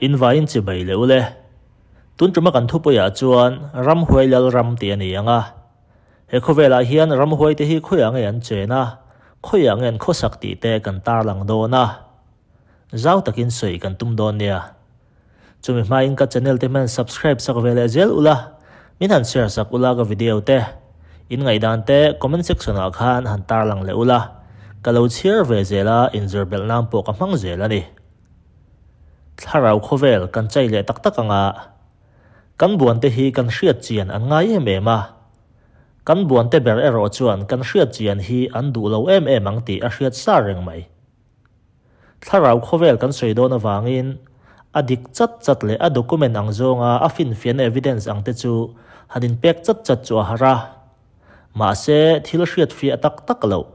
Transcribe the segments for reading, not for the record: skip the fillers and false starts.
In vaiin chibai leh ule. Tun tuma kan thupuiah chuan Ramhuai Lalram tih a ni ang a. He khawvelah hian ramhuaite hi khawiah nge an chen a, khawiah nge an khawsak tih te kan tarlang dawn a. Zau takin sawi kan tum dawn nia. Chumi hmain ka channel te hman subscribe sak ve leh zel ula, min han share sak ula ka video te. In ngaihdan te comment section ah khan han tarlang leh ula, ka lo chhiar ve zel a inzir belh nan pawh ka hmang zel a ni. Thlarau khawvel kan chai leh tak tak anga kan buan te hi kan hriat chian an ngai em em a. Kan buan te ber erawh chuan kan hriat chian hi an duh lo em em ang tih a hriat sa reng mai. Thlarau khawvel kan sawi dawn avangin a dik chat chat leh a document ang zawnga a finfiahna evidence ang te chu han inpek chat chat chu a har a. Mahse, thil hriatfiah tak tak loh,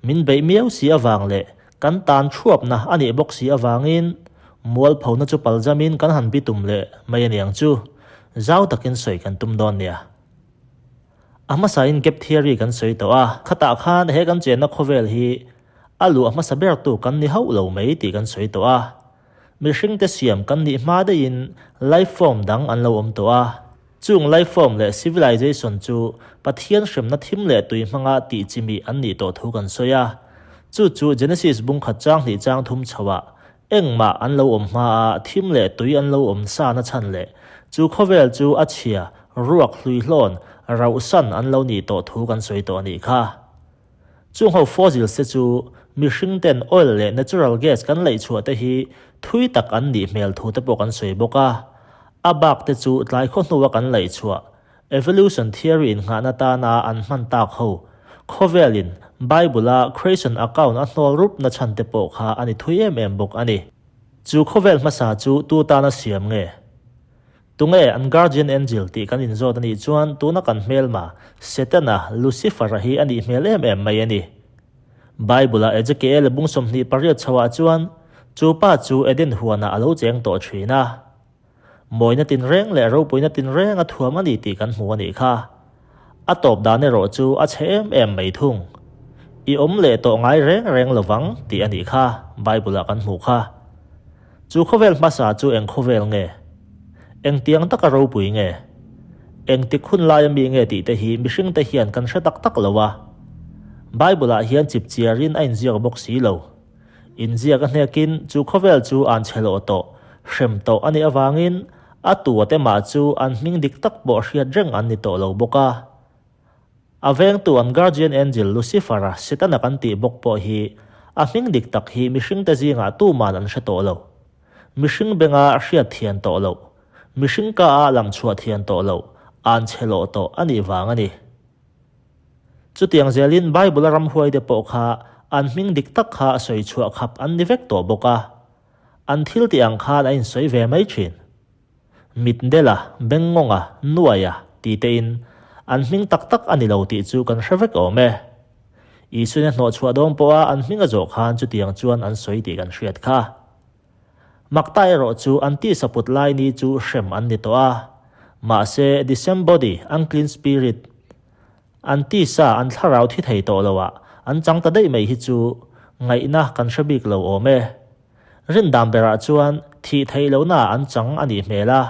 min beih miau si avang leh kan tan thuapna a nih bawk si avangin mualphona chu palzamin kan han bitum leh mai aniang chu zau takin sawi kan tum dawn nia. A hmasain gap theory kan sawi tawh a, khatah khan he kan chenna khawvel hi a luah hmasa bertu kan ni hauh lo mai tih kan sawi tawh a. Mihringte siam kan nih hma daihin life form dang an lo awm tawh a. Chung life form leh civilization chu Pathian hremna thim leh tui hmanga tih chimih an nih tawh thu kan sawi a. Chu chu Genesis bungkhat chang hnih chang thum chhoah engmah an lo awm hmaa thim leh tui an lo awm sa na chhan leh chu khawvel chu a chhia, ruak, hluihlawn, rauhsan an lo nih tawh thu kan sawi tawh a nih kha. Chung ho fossils te chu mihring ten oil leh natural gas kan laih chhuah te hi thui tak an nih hmel thu te pawh kan sawi bawk a. A bak te chu tlai khaw hnua kan laih chhuah evolution theory innghahna tana an hman tak ho khawvelin Bible a creation account a hnawl rup na chhan te pawh kha a ni thui em em bawk a ni. Chu khawvel hmasa chu tu tana siam nge? Tunge an guardian angel tih kan inzawt a nih chuan tuna kan hmelma, Setana, Lucifer-a hi a nih hmel em em mai a ni. Bible-a Ezekiel bung 28 chhoah chuan chu pa chu Eden huanah a lo cheng tawh thin a. Mawina tinreng leh ropuina tinreng a thuam a ni tih kan hmu a nih kha. A tawp dan erawh chu a chhe em em mai thung. I awm leh tawh ngai reng reng lovang tih a nih kha Bible-ah kan hmuh kha. Chu khawvel hmasa chu eng khawvel nge? Engtiang taka ropui nge? Engtik hun laia mi nge tih te hi mihringte hian kan hre tak tak lo a. Bible-ah hian chip chiarin a inziak bawk si lo. Inziak a hnekin chu khawvel chu an chhe lawh tawh, hrem tawh a nih avangin a tu ate mah chu an hming dik tak pawh hriat reng an ni tawh lo bawk a. A vengtu an guardian angel Lucifer-a Setana kan tih bawk pawh hi a hming dik tak hi mihringte zingah tuman an hre tawh lo. Mihring benga hriat thian tawh loh, mihring ka a lam chhuah thian tawh loh, an chhe lawh tawh a nih vang a ni. Chutiang zelin Bible-a ramhuaite pawh kha an hming dik tak kha sawi chhuah khap an ni vek tawh bawk a, an thil tih ang khan a insawi ve mai thin. Mitdela, Bengngawnga, Nuaia ti tein an hming tak tak a ni lo tih chu kan hre vek awm e. Isuin a hnawhchhuah dawn pawha an hming a zawh khan chutiang chuan an sawi tih kan hriat kha. Makta erawh chu an tisa put lai ni chu hrem an ni tawh a. Mahse, the same body, unclean spirit, an tisa an thlarau thi thei tawh lo ah an chang ta daih mai hi chu ngaihna kan hre bik lo awm e. Rindan berah chuan thih theih lohna an chang a nih hmel a,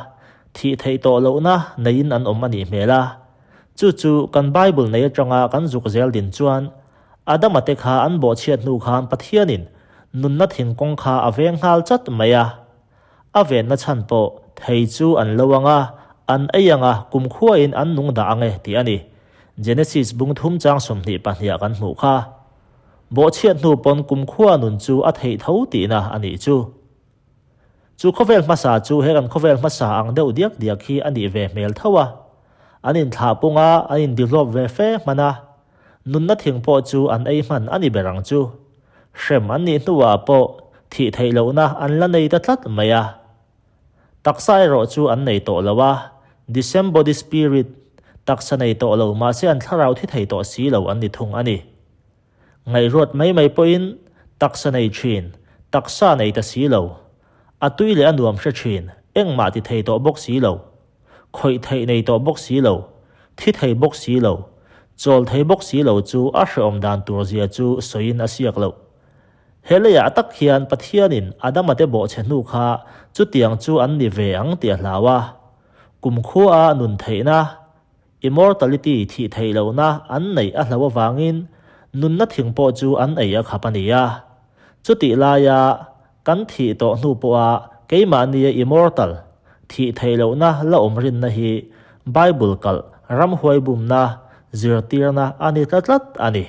thih theih tawh lohna neiin an awm a nih hmel a. Chu chu kan Bible nei atanga kan zuk zel din chuan Adama te kha an bawhchhiat hnu khan Pathianin nunna thingkawng kha a veng nghal chat mai a. A venna chhan pawh thei chu an lo ang a, an ei ang a, kumkhuain an nung dah ang e tih a ni. Genesis bung thum chang 22 ah kan hmuh kha. Bawhchhiat hnu pawn kumkhua nun chu a theih tho tihna a nih chu. Chu khawvel hmasa chu he kan khawvel hmasa ang deuh diak diak hi a nih ve hmel tho a. An inthlah pung a, an in develop ve fe hman a. Nunna thing pawh chu an ei hman a ni ber ang chu. Hrem an nih hnuah pawh thih theih lohna an la nei ta tlat mai a. Taksa erawh chu an nei tawh lo a, disembody spirit, taksa nei tawh lo mahse an thlarau thi thei tawh si lo an ni thung a ni. Ngaihruat mai mai pawhin taksa nei thin, taksa nei ta si lo, a tui leh a nuam hre thin, engmah ti thei tawh bawk si lo, khawih theih nei tawh bawk si lo, thi thei bawk si lo, chawl thei bawk si lo chu a hrehawm dan tur zia chu sawiin a siak loh. He leiah tak hian Pathianin Adama te bawhchhe hnu kha chutiang chu an ni ve ang tih a hlau a. Kumkhua a nun theihna, immortality, thih theih lohna an neih a hlau avangin nunna thing pawh chu an ei a khap a ni a. Chutih laia kan thih tawh hnu pawha keimahnia immortal, thih theih lohna la awm rinna hi Bible kalh ramhuai bumna zirtirna a ni tla tlat a ni.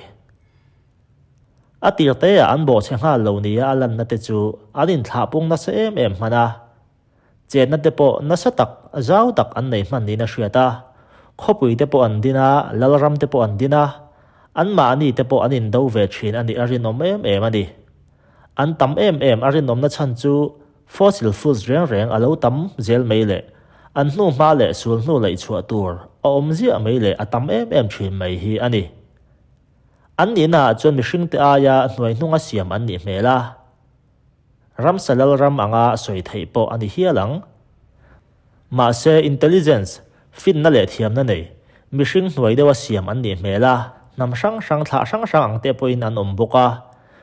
A tir teah an bawhchhe nghal lo nia a lanna te chu an inthlah pung nasa em em hman a. Chenna te pawh nasa tak, zau tak an nei hman niin a hriat a. Khawpui te pawh an din a, lalram te pawh an din a, anmahni te pawh an indo ve thin a nih a rinawm em em a ni. An tam em em a rinawmna chhan chu fossil fuels reng reng a lo tam zel mai leh an hnuhma leh sul hnu laihchhuah tur a awm ziah mai leh a tam em em thin mai hi a ni. An nihnaah chuan mihringte aia hnuaihnunga siam an nih hmel a, ramsa lalram anga sawi theih pawh a ni hial ang. Mahse, intelligence, finna leh thiamna nei, mihring hnuai deuha siam an nih hmel a, hnam hrang hrang thlah hrang hrang ang te pawhin an awm bawk a,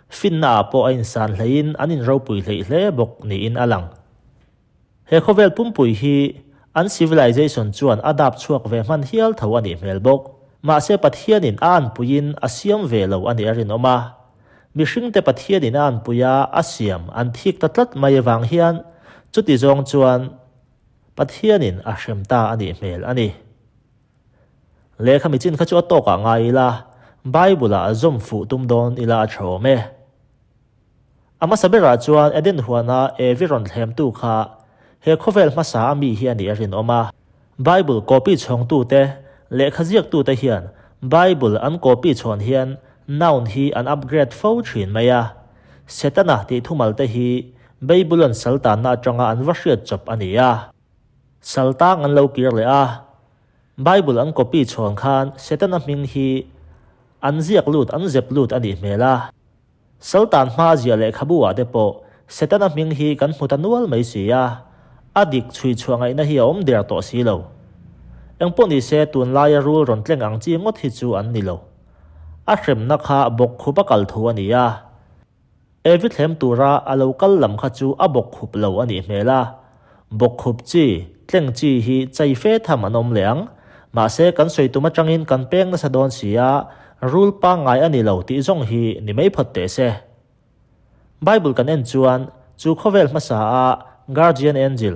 finnaah pawh a insan hleiin an inropui hleih hle bawk niin a lang. He khawvel pumpui hi an civilization chuan a dap chhuak ve hman hial tho a nih hmel bawk. Mahse Pathianin a anpuiin a siam ve lo a nih a rinawm a. Mihringte Pathianin a anpuia a siam an thik ta tlat mai avang hian chuti zawng chuan Pathianin a hrem ta a nih hmel a ni. Lehkha michin kha chu a tawkah ngai ila, Bible-ah zawm fuh tum dawn ila a tha awm e. A hmasa berah chuan Eden huana Evi rawn thlemtu kha he khawvel hmasa a mi hi a nih a rinawm a. Bible copy chhawngtute, lehkha ziaktute hian Bible an copy chhawn hian noun hi an upgrade fo thin mai a. Setana tih thumal te hi Babylon saltanna atanga an va hriat chawp a ni a. Saltang an lo kir leh a. Bible an copy chhawn khan Setana hming hi an ziak lut, an zep lut a nih hmel a. Saltan hma ziah lehkhabu ah te pawh Setana hming hi kan hmu ta nual mai si a, a dik chhui chhuah ngaihna hi a awm der tawh si lo. Engpawh ni se tunlaia rul rawn tleng ang chi ngawt hi chu an ni lo. A hremna kha bawkkhup a kal thu a ni a. Evi thlem tura a lo kal lam kha chu a bawkkhup lo a nih hmel a. Bawkkhup chi, tleng chi hi chai fe tham an awm leh ang. Mahse, kan sawi tum atangin kan peng nasa dawn si a, rul pangngai a ni lo tih zawng hi ni mai phawt teh se. Bible kan en chuan chu khawvel hmasa a Guardian Angel,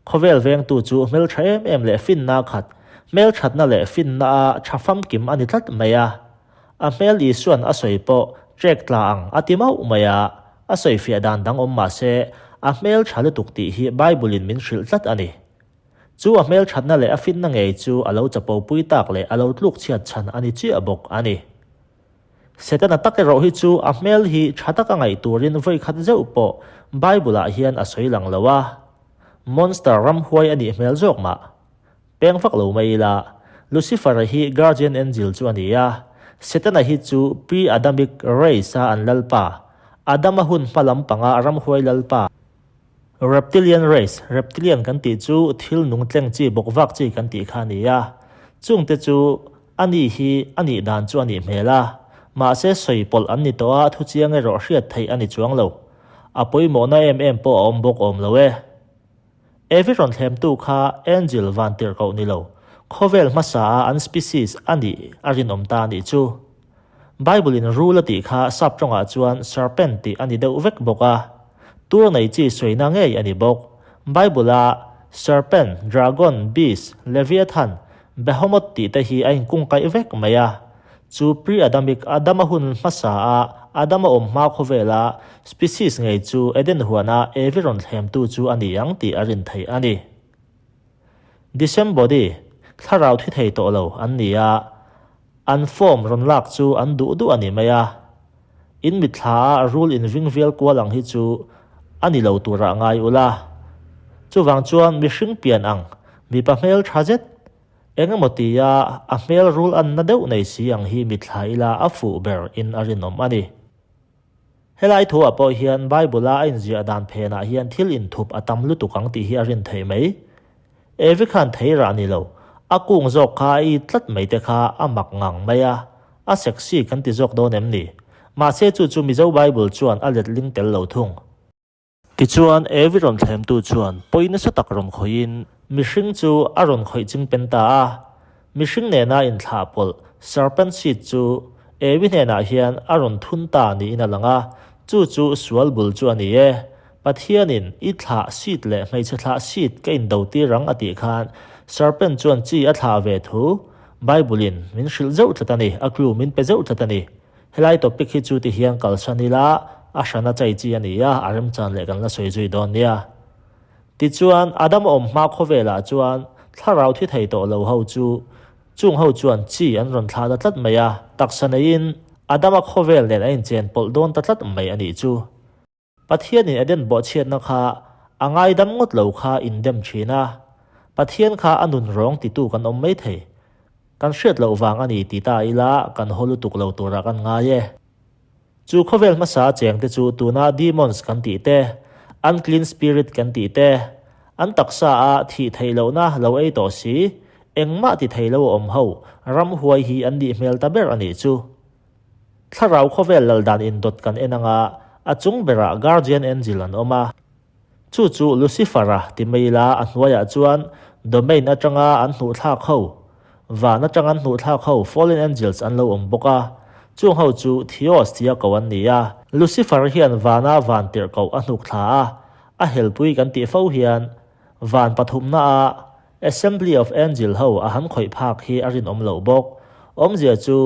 khawvel vengtu chu hmeltha em em leh finna khat, hmelthatna leh finna a tha famkim a ni tlat mai a. A hmel Isuan a sawi pawh trek tla ang a ti mauh mai a, a sawifiah dan dang awm mah se a hmel tha lutuk tih hi Bible-in min hrilh tlat a ni. Chu a hmel thatna leh a finna ngei chu a lo chapo pui tak leh a lo tluk chhiat chhan a ni chiah bawk a ni. Setana tak erawh hi chu a hmel hi tha taka ngaih turin vawi khat zeuh pawh Bible-ah hian a sawi lang lo a, monster ramhuai a nih hmel zawk mah. Peng vak lo mai ila, Lucifer-a hi guardian angel chu a ni a, Setana hi chu pre-Adamic race-a an lalpa, Adama hun hma lam panga ramhuai lalpa, reptilian race, reptilian kan tih chu thil nung tleng chi bawk vak chi kan tih kha a ni a, chungte chu a ni hi a nih dan chu a nih hmel a, mahse sawi pawlh an ni tawh a, thuchiang erawh hriat theih a ni chuang lo. A pawimawhna em em pawh a awm bawk awm lo e. Evi rawn thlemtu kha angel van tirhkoh ni lo, khawvel hmasa a an species a nih a rinawm ta a nih chu. Bible in rul a tih kha sap tawngah chuan serpent tih a ni deuh vek bawk a, tur nei chi sawina ngei a ni bawk. Bible a serpent, dragon, beast, leviathan, behemoth tih te hi a inkungkaih vek mai a. Chu pre-Adamic Adama hun hmasa a Adama awm hma khawvela species ngei chu Eden huana Evi rawn thlemtu chu a ni ang tih a rin theih a ni. Disembody, thlarau thi thei tawh lo, an ni a, an form rawn lak chu an duh duh a ni mai a. In mitthla a rul inving vial kual ang hi chu a ni lo turah ngai ula. Chuvang chuan mihring pian ang mipa hmel tha zet Eng emaw tia a hmel rul anna deuh nei si ang hi mitthla ila a fuh ber in a rinawm a ni. Helai thu ah pawh hian Bible a a inziah dan phen ah hian thil inthup a tam lutuk ang tih hi a rin theih mai. Evi khan thei rah ni lo, a kung zawk kha a it tlat mai te kha a mak ngang mai a, a sexy kan ti zawk dawn em ni? Mahse chu chu Mizo Bible chuan a letling tel lo thung. Tichuan, Evi rawn thlemtu chuan pawi nasa tak rawn khawihin mihring chu a rawn khawih ching pen ta a. Mihring nena inthlah pawlh serpent seed chu Evi hnenah hian a rawn thun ta niin a lang a, chu chu sual bul chu a ni e. Pathianin i thlah seed leh hmeichhe thlah seed ka indo tir ang a tih khan serpent chuan chi a thlah ve thu Bible-in min hrilh zeuh tlat a ni, a clue min pe zeuh tlat a ni. Helai topic hi chu ti hian kalsan ila a hrana chai chi a ni a, a remchan leh kan la sawi zui dawn nia. Tichuan, Adama awm hma khawvelah chuan thlarau thi thei tawh lo ho chu chung ho chuan chi an rawn thlah ta tlat mai a, taksa neiin Adama khawvel nen a inchen pawlh dawn ta tlat mai a nih chu. Pathianin Eden bawhchhiatna kha a ngaidam ngawt lo kha indem thin a, Pathian kha a nun rawng titu kan awm mai thei. Kan hriat loh vang a ni ti ta ila kan haw lutuk lo turah kan ngai e. Chu khawvel hmasa chengte chu tuna demons kan tih te, unclean spirit kan tih te, an taksa a thih theih lohna lo ei tawh si, engmah ti thei lo a awm ho ramhuai hi an nih hmel ta ber a nih chu. Thlarau khawvel lal dan indawt kan en anga a chung berah guardian angel an awm a. Chu chu Lucifer-a ti mai ila a hnuaiah chuan domain atanga an hnuhthlak ho, van atanga an hnuhthlak ho fallen angels an lo awm bawk a. Chung ho chu Theos tia ko an ni a. Lucifer hian vana van tirhkoh a hnuk thla a, a helpui kan tih fo hian van pathumna a Assembly of Angel ho a han khawih phak hi a rinawm loh bawk. Awmzia chu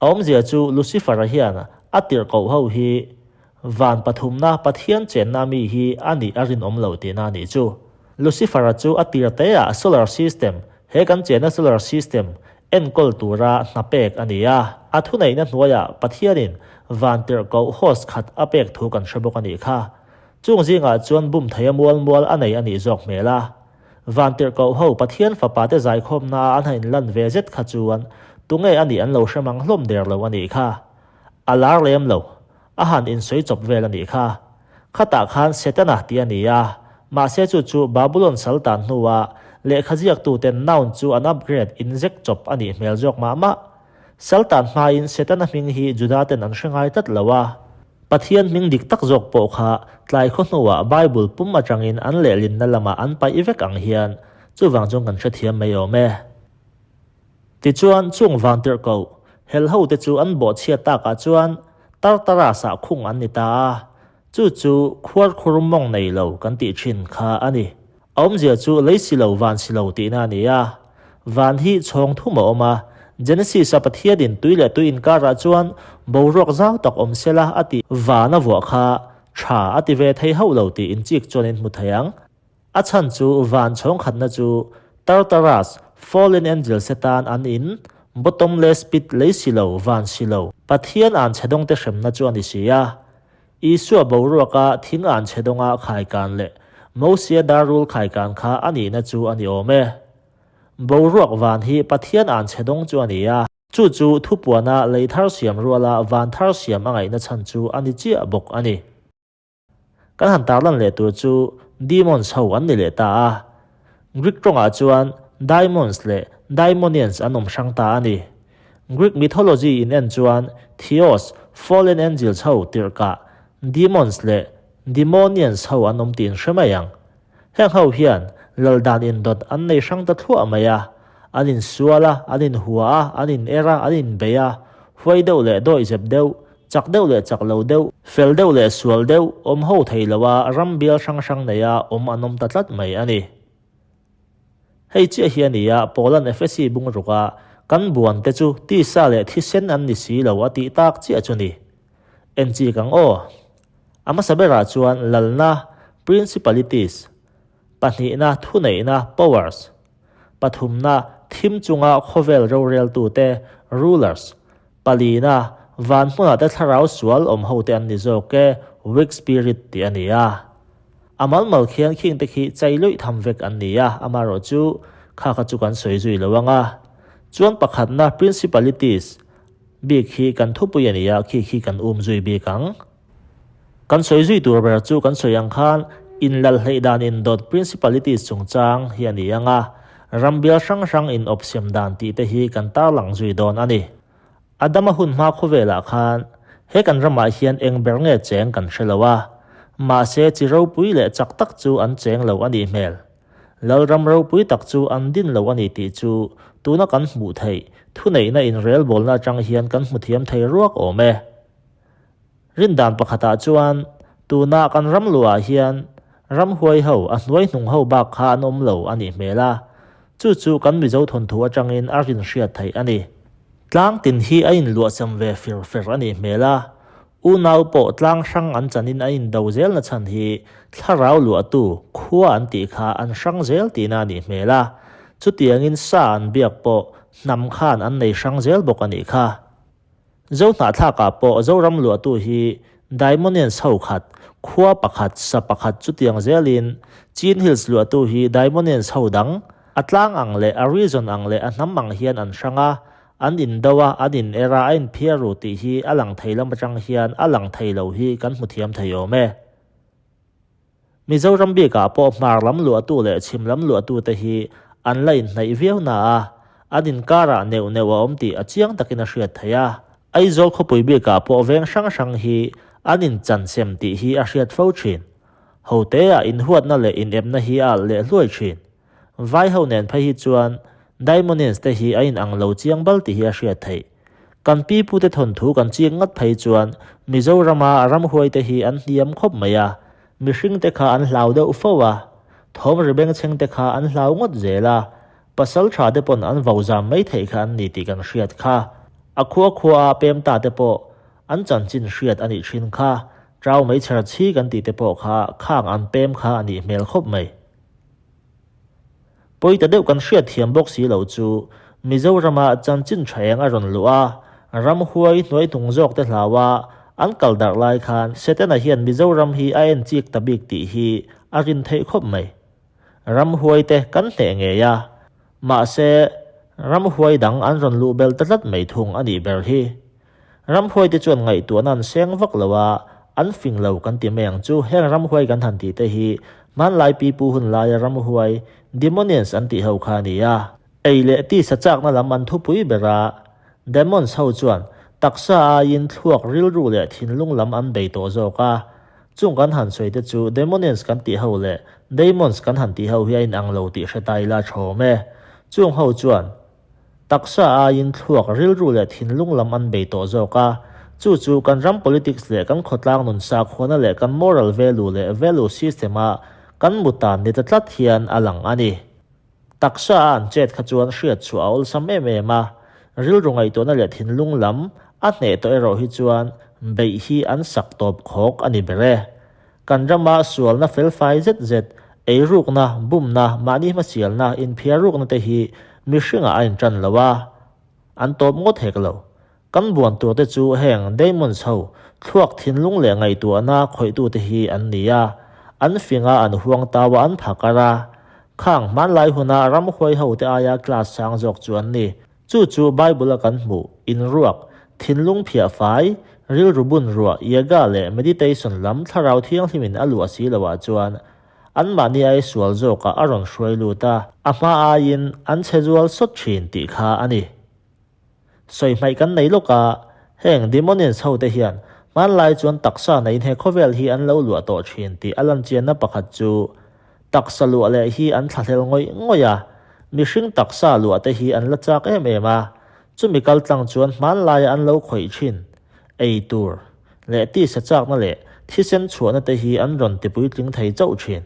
A awmzia chu Lucifer-a hian a tirhkoh ho hi van pathumna Pathian chenna mi hi a nih a rinawm lo tihna a nih chu. Lucifer-a chu a tir teah solar system, he kan chenna solar system, enkawl tura hna pek a ni a. A thuneihna hnuaiah Pathianin van tirhkoh host khat a pek thu kan hre bawk a nih kha. Chung zingah chuan bum theia mual mual a nei a nih zawk hmel a. Vantirhkoh ho Pathian fapa te zaikhawmna a an han inlan ve zet kha chuan tunge a nih an lo hre mang hlawm der lo a nih kha. A lar lem lo. A han insawi chawp vel a nih kha. Khatah khan Setana tih a ni a, mahse chu chu Babulon sal tan hnua lehkha ziaktuten noun chu an upgrade inzek chawp a nih hmel zawk mah mah. Sal tan hmain Setana hming hi Judaten an hre ngai tlat lo a. Pathian hming dik tak zawk pawh kha tlai khaw hnuah Bible pum atangin an lehlinna lamah an paih vek ang hian chuvang chuan kan hrethiam mai awm e. Tichuan, chung vantirhkoh helho te chu an bawhchhiat takah chuan Tartarus-ah khung an ni ta a, chu chu khuarkhur mawng nei lo kan tih thin kha a ni. A awmzia chu lei si lo van si lo tihna a ni a. Van hi chhawng thum a awm a, Genesis-a Pathianin tui leh tui inkarah chuan boruak zau tak awm sela a tih van a vuah kha tha a ti ve thei hauh lo tih inchik chuan in hmu thei ang. A chhan chu van chhawng khatna chu Tartarus, fallen angel setan an in, bottomless pit lei si lo van si lo Pathian an chhe dawngte hremna chu a ni si a. Isua boruaka thing an chhe dawnga khaikan leh Mosia darul khaikan kha a nihna chu a ni awm e. Boruak van hi Pathian an chhe dawng chu a ni a. Chu chu thupuana lei thar siam ruala van thar siam a ngaihna chhan chu a ni chiah bawk a ni. Kan han tarlan leh tur chu demons ho an ni leh ta a. Greek tawngah chuan daimons leh daimonians an awm hrang ta a ni. Greek mythology in en chuan Theos, fallen angels ho tirhkah demons leh demonians ho an awm tih in hre mai ang. Heng ho hian lal dan indawt an nei hrang ta thluah mai a, an insual a, an inhua a, an in er a, an inbei a, huai deuh leh dawihzep deuh, chak deuh leh chak lo deuh, fel deuh leh sual deuh, awm ho thei lo a, ram bial hrang hrang neia awm an awm ta tlat mai a ni. Hei chiah hi a ni a, Paula'n Efesi bung ruka kan buan te chu tisa leh thisen an ni si lo a tih tak chiah chu ni. En chik ang aw. A hmasa berah chuan lalna, principalities, pahnihna, thuneihna, powers, pathumna, thim chunga khawvel roreltute, rulers, palina, van hmunah te thlarau sual awm hote an ni zawk e, weak spirit tih a ni a. A mal mal khian khing te khi chai luih tham vek an ni a, amaherawh chu kha kha chu kan sawi zui lo ang a. Chuan pakhatna principalities bik hi kan thupui a ni a, khi khi kan um zui bik ang. Kan sawi zui tur ber chu kan sawi ang khan inlalhleih dan indawt principalities chungchang hi a ni ang a, ram bial hrang hrang inawp siam dan tih te hi kan tarlang zui dawn a ni. Adama hun hma khawvelah khan he kan ramah hian eng ber nge cheng kan hre lo a, mahse chi ropui leh chak tak chu an cheng lo a nih hmel. Lalram ropui tak chu an din lo a ni tih chu tuna kan hmuh theih thuneihna inrelbawlna atang hian kan hmu thiam thei ruak awm e. Rindan pakhatah chuan tuna kan ram luah hian ramhuai ho a hnuai hnung ho bak kha an awm lo a nih hmel a, chu chu kan Mizo thawnthu atangin a rin hriat theih a ni. Tlang tin hi a inluahsam ve fir fer a nih hmel a, unau pawh tlang hrang an chanin a indo zel na chhan hi thlarau luahtu khua an tih kha an hrang zel tihna a nih hmel a, chutiangin sa an biak pawh hnam khan an nei hrang zel bawk a nih kha. Zo hnahthlakah pawh Zoram luahtu hi Daimonians ho khat, khua pakhat, sa pakhat chutiang zelin Chin Hills luahtu hi Daimonians ho dang, a tlang ang leh a region ang leh a hnam ang hian an hrang a, an indo a, an in er a, a inphiar ru tih hi a lang thei lam atang hian a lang thei lo hi kan hmu thiam thei awm e. Mizoram bikah pawh hmar lam luahtu leh chhim lam luahtute hi an la inhnaih viau na a, an inkarah neuh neuh a awm tih a chiang takin a hriat theih a. Aizawl khawpui bikah pawh veng hrang hrang hi an inchansem tih hi a hriat fo thin. Hoteah inhuatna leh inepna hi a alh leh hluai thin. Vai ho nen phei hi chuan Daimonians te hi a inang lo chiang bal tih hi a hriat theih. Kan pi pute thawnthu kan chik ngat phei chuan Mizorama ramhuai te hi an hniam khawp mai a, mihring te kha an hlau deuh fo a, thawm ri bengchheng te kha an hlau ngawt zel a, pasal tha te pawn an vo zam mai theih kha an ni tih kan hriat kha. A khua khua a pem ta te pawh an chanchin hriat a nih thin kha, Trau meichher chhi kan tih te pawh kha khang an pem kha a nih hmel khawp mai. Pawi ta deuh kan hriat thiam bawk si lo chu Mizorama chanchin tha eng a rawn luh a, ramhuai hnuai hnung zawk te hlau a an kal darh lai khan Setana hian Mizoram hi a en chik ta bik tih hi a rin theih khawp mai. Ramhuai te kan hneh ngei a, mahse ramhuai dang an rawn luh bel ta tlat mai thung a nih ber hi. Ramhuai te chuan ngaihtuahna an seng vak lo a, an fing lo kan ti mai ang chu. Heng ramhuai kan han tih te hi hmanlai pipu hun laia ramhuai, demonians an tih ho kha a ni a. Ei leh tisa chakna lam an thupui ber a, demons ho chuan taksa aiin thluak rilru leh thinlung lam an bei tawh zawk a. Chung kan han sawi te chu demonians kan tih ho leh daemons kan han tih ho hi a inang lo tih hre ta ila thawm e. Chung ho chuan Taksa aiin thluak rilru leh thinlung lam an bei tawh zawk a, chu chu kan ram politics leh kan khawtlang nun sakhuana leh kan moral value leh value system a kan mutan ni ta tlat hian a lang a ni. Taksa a an chet kha chuan hriat chhuah a awlsam em em a, rilru ngaihtuahna leh thinlung lam a hneh tawh erawh hi chuan beih hi an sak tawp khawk a ni ber e. Kan rama sualna felfai zet zet, eirukna, bumna, mahni hmasialna, inphiarrukna te hi mihringah a intan lo a, an tawp ngawt hek lo. Kan buan tur te chu heng demons ho, thluak thinlung leh ngaihtuahna khawihtute hi an ni a, an fing a, an huang tau a, an phakar a. Khang hmanlai huna ramhuai ho te aia class sang zawk chu an ni. Chu chu Bible-a kan hmuh, inruak, thinlung phiah fai, rilru bun ruah, yoga leh meditation lam thlarau thianghlimin a luah si loah chuan anmahni ai sual zawkah a rawn hruai lut a, a hma aiin an chhe zual sawt thin tih kha a ni. Sawi hmaih kan nei lawk a, heng demonians ho te hian hmanlai chuan taksa neiin he khawvel hi an lo luah tawh thin tih a lanchianna pakhat chu Taksa luah leh hi an thlahlel ngawih ngawih a, mihring taksa luah te hi an la chak em em a, chumi kal tlang chuan hmanlaia an lo khawih thin, ei tur leh tisa chakna leh thisen chhuahna te hi an rawn tipuitling thei chauh thin.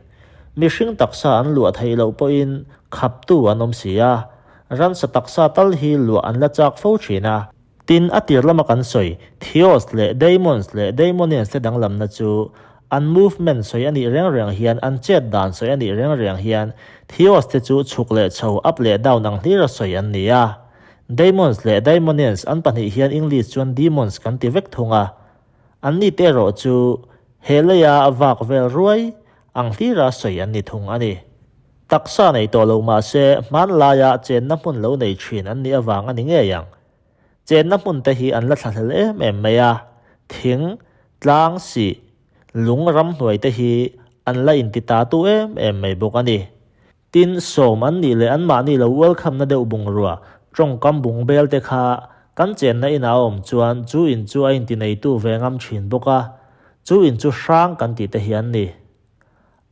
Mihring taksa an luah theih loh pawhin khaptu an awm si a, ransa taksa tal hi luah an la chak fo thin a. Tin, a tir lama kan sawi, Theos leh Daemons leh Daemonians te danglamna chu, an movement sawi a nih reng reng hian, an chet dan sawi a nih reng reng hian, Theos te chu chhuk leh chho, up leh down ang hlira sawi an ni a. Daemons leh Daemonians an pahnih hian English chuan demons kan ti vek thung a. Anni te erawh chu he leia vak vel ruai ang hlira sawi an ni thung a ni. Taksa nei tawh lo mahse, hmanlaia chenna hmun lo nei thin an nih avang a ni ngei ang. Chenna hmun te hi an la thlahlel em em mai a, thing, tlang, sih, lung ramhnuai te hi an la inti ta tu em em mai bawk a ni. Tin, sawm an nih leh anmahni lo welcome na deuh bungrua, tawngkam bungbel te kha. Kan chenna inah a awm chuan chu in chu a intineitu ve ngam thin bawk a, chu in chu hrang kan tih te hi an ni.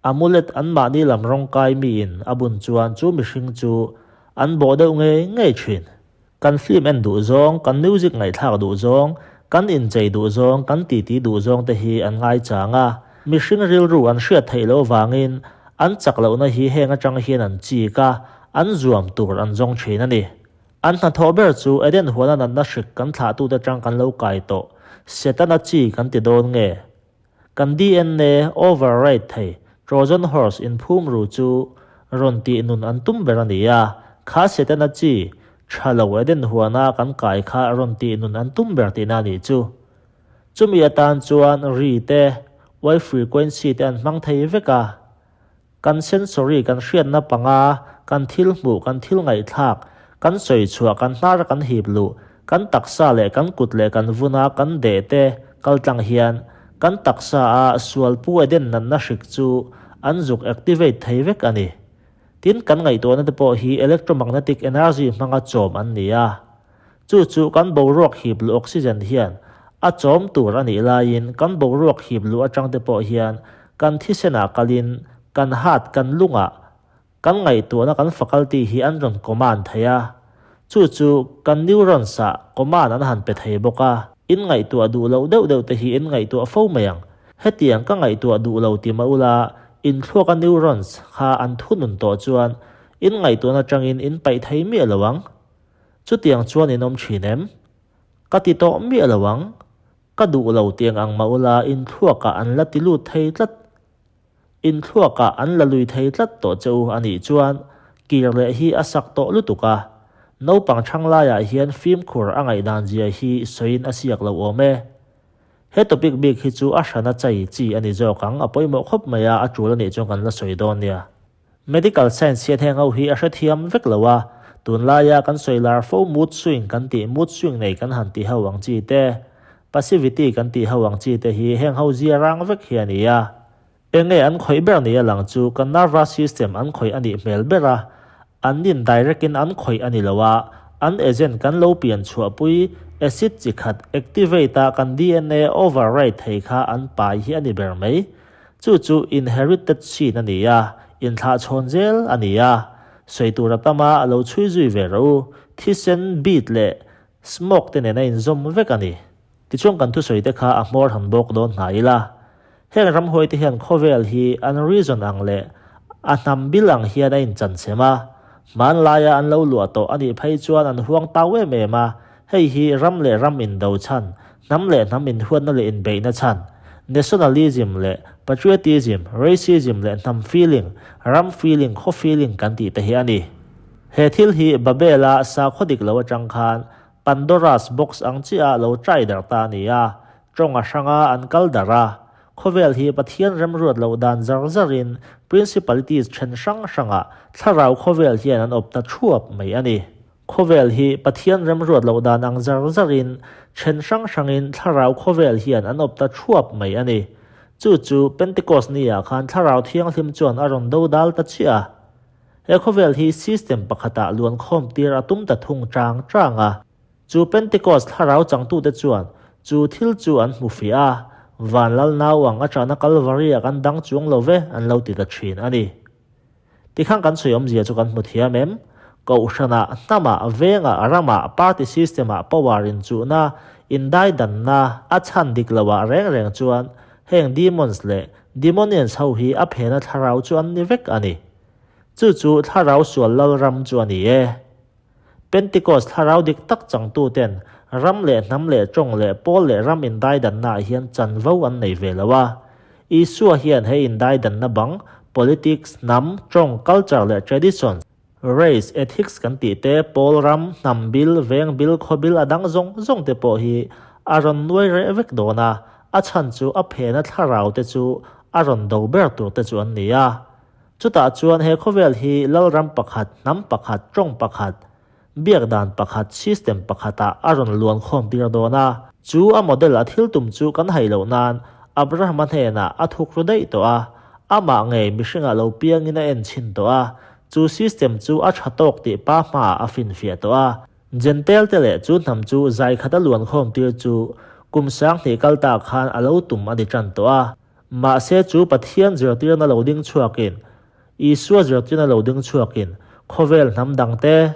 Amulet anmahni lam rawngkai miin a bun chuan chu mihring chu an bawh deuh ngei ngei thin. Kan film en duh zawng, kan music ngaihthlak duh zawng, kan inchei duh zawng, kan titi duh zawng te hi an ngaichang a. Mihring rilru an hriat theih loh vangin an chak lohna hi heng atang hian an chik a, an zuam tur an zawng thin a ni. An hnathawh ber chu Eden huana natna hrik kan thlahtute atang kan lo kai tawh, Setana chi kan ti dawn nge? Kan DNA override thei Trojan horse inphum ru chu rawn tih nun an tum ber a ni a, kha Setana chi tha lo Eden huana kan kai kha rawn tih nun an tum ber tihna a nih chu. Chumi atan chuan ri te, wave frequency te an hmang thei vek a. Kan sensory, kan hriatna panga, kan thil hmuh, kan thil ngaihthlak, kan sawi chhuah, kan hnara kan hip luh, kan taksa leh kan kut leh kan vuna kan deh te kal tlang hian kan taksa a sual pu eden natna hrik chu an zuk activate thei vek a ni. Tin, kan ngaihtuahna te pawh hi electromagnetic energy hmanga chawm an ni a. Chu chu kan boruak hip luh oxygen hian a chawm tur a nih laiin kan boruak hip luh atang te pawh hian kan thisenah kalin kan heart kan lungah kan ngaihtuahna kan faculty hi an rawn command thei a. Chu chu kan neurons ah command an han pe thei bawk a. In ngaihtuah duh loh deuh deuh te hi in ngaihtuah fo mai ang. Hetiang ka ngaihtuah duh lo ti mah ula inthluaka neurons kha an thunun tawh chuan in ngaihtuahna atangin in paih thei miah lo ang. Chutiang chuan in awm thin em? Ka ti tawh miah lo ang. Ka duh lo tiang ang mah ula inthluakah an la ti lut thei tlat. Inthluakah an la lui thei tlat tawh che u a nih chuan kir leh hi a sak tawh lutuk a. Naupang thang laiah hian fimkhur a ngaihdan zia hi sawiin a siak lo awm e. He topic bik hi chu a hrana chai chi a ni zawk ang, a pawimawh khawp mai a, a tul a nih chuan kan la sawi dawn nia. Medical science hian heng ho hi a hrethiam vek lo a, tunlaia kan sawi lar fo mood swing kan tih mood swing nei kan han ti ho ang chi te, passivity kan tih ho ang chi te hi heng ho zia rang vek hi a ni a. Enge an khawih ber ni a lang chu kan nervous system an khawih a nih hmel ber a, an nin direct in an khawih a ni lo a, an agent kan lo pian chhuahpui acid chi khat activate a kan DNA override thei kha an pai hi a ni ber mai. Chu chu inherited sin a ni a, inthlahchhawn zel a ni a. Sawi tur a tam a, a lo chhui zui ve rawh u. Thisen, beat leh smoke te nen a inzawm vek a ni. Tichuan kan thusawi te kha a hmawr han bawk dawn hna ila. Heng ramhuai te hian khawvel hi an reason ang leh a hnam bil ang hian a inchanchhem a. Hmanlaia an lo luah tawh a nih phei chuan an huang tau em em a, hei hi ram leh ram indo chhan, hnam leh hnam inhuatna leh inbeihna chhan, nationalism leh patriotism, racism leh hnam feeling, ram feeling, khaw feeling kan tih te hi a ni. He thil hi Babel-a sakhaw dik lo atang khan Pandora's box ang chiah lo try darh ta a ni a, tawng a hrang a, an kal darh a. Khawvel hi Pathian remruat loh dan zar zarin principalities then hrang hrangah thlarau khawvel hian an awp ta thuap mai a ni. Khawvel hi Pathian remruat loh dan ang zar zarin then hrang hrangin thlarau khawvel hian an awp ta thuap mai a ni. Chu chu Pentecost ni ah khan Thlarau Thianghlim chuan a rawn do dal ta chiah a. He khawvel hi system pakhatah luankhawm tir a tum ta thung chang chang a. Chu Pentecost thlarau changtute chuan chu thil chu an hmu fiah a, Van Lal nau ang a chahna Kalvari-ah kan dang chuang lo ve an lo ti ta thin a ni. Tikhan kan sawi awmzia chu kan hmu thiam em? Kohhranah, hnamah, vengah, ramah, party system-ah power inchuhna, indaidanna a chhan dik loah reng reng chuan heng demons leh demonians ho hi a phena thlarau chu an ni vek a ni. Chu chu thlarau sual lalram chu a ni e. Pentecost thlarau dik tak changtuten ram leh hnam leh tawng leh pawl leh ram indaidannaah hian chanvo an nei ve lo a. Isua hian he indaidanna bang, politics, hnam, tawng, culture leh traditions, race, ethics kan tih te, pawl ram, hnam bil, veng bil, khaw bil a dang zawng zawng te pawh hi a rawn nuai reh vek dawn a, a chhan chu a phena thlarau te chu a rawn do ber tur te chu an ni a. Chutah chuan he khawvel hi lalram pakhat, hnam pakhat, tawng pakhat, biak dan pakhat, system pakhatah a rawn luan khawm tir dawn a. Chu a model a thil tum chu kan hai loh nan Abrahama hnenah a thuk ru daih tawh a, amah ngei mihringah lo piangin a en chhin tawh a, chu system chu a tha tawk tih pa hmaah a finfiah tawh a. Jentail te leh chu hnam chu zai khata luan khawm tir chu kum 2000 kal ta khan a lo tum a ni tan tawh a. Mahse chu Pathian zirtirna lo ding chhuakin, Isua zirtirna lo ding chhuakin khawvel hnam dang te,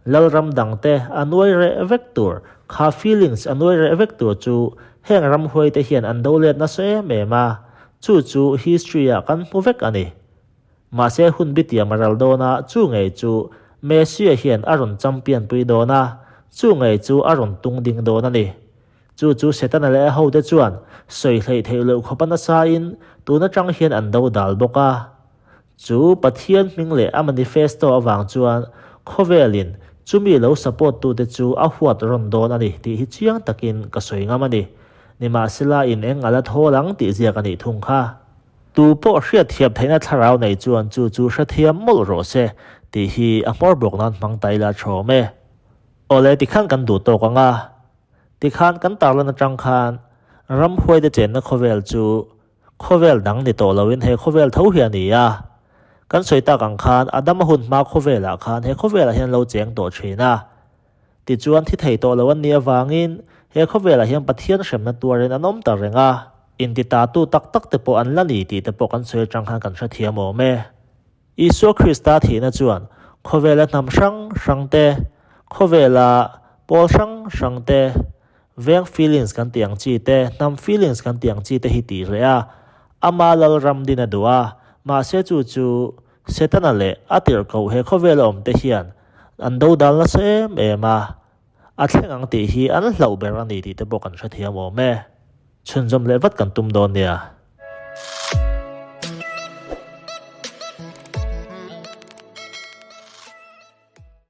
Lalram dang te a nuai reh vek tur, kha feelings a nuai reh vek tur chu heng ramhuai te hian an do let nasa em em a, chu chu history ah kan hmu vek a ni. Mahse hun bitiam a ral dawn a, chu ngei chu Messiah hian a rawn champion pui dawn a, chu ngei chu a rawn tung ding dawn a ni. Chu chu Setana leh a hote chuan sawi hleih theih loh khawpa nasain tun atang hian an do dal bawk a. Chu Pathian hming leh a manifesto avang chuan khawvelin chumi lo support tute chu a huat rawn dawn a ni tih hi chiang takin ka sawi ngam a ni. Nimahsela in eng a la thawl ang tih ziak a nih thung kha. Tu pawh hriatthiam theihna thlarau nei chuan chu chu hrethiam mawlh rawh se tih hi a hmawr bawk nan hmang ta ila thawm e. Awle tikhan kan duh tawk ang a. Tikhan kan tarlan atang khan ramhuaite chenna khawvel chu khawvel dang ni tawh loin he khawvel tho hi a ni a. Kan sawi tak ang khan Adama hun hma khawvelah khan he khawvelah hian lo cheng tawh thin a. Tichuan thi thei tawh lo an nih avangin he khawvelah hian Pathian hremna tuarin an awm ta reng a. Intitatu tak tak te pawh an la ni tih te pawh kan sawi atang khan kan hrethiam awm e. Isua Krista thihna chuan khawvela hnam hrang hrang te, khawvela pawl hrang hrang te, veng feelings kan tih ang chi te, hnam feelings kan tih ang chi te hi tih reh a, ama Lalram din a duh a, mahse chu chu Setana leh a tirhkoh he khawvela awm te hian an dodal nasa em em a, a thleng ang tih hi an hlauh ber a ni tih te pawh kan hrethiam awm e. Chhunzawm leh vat kan tum dawn nia.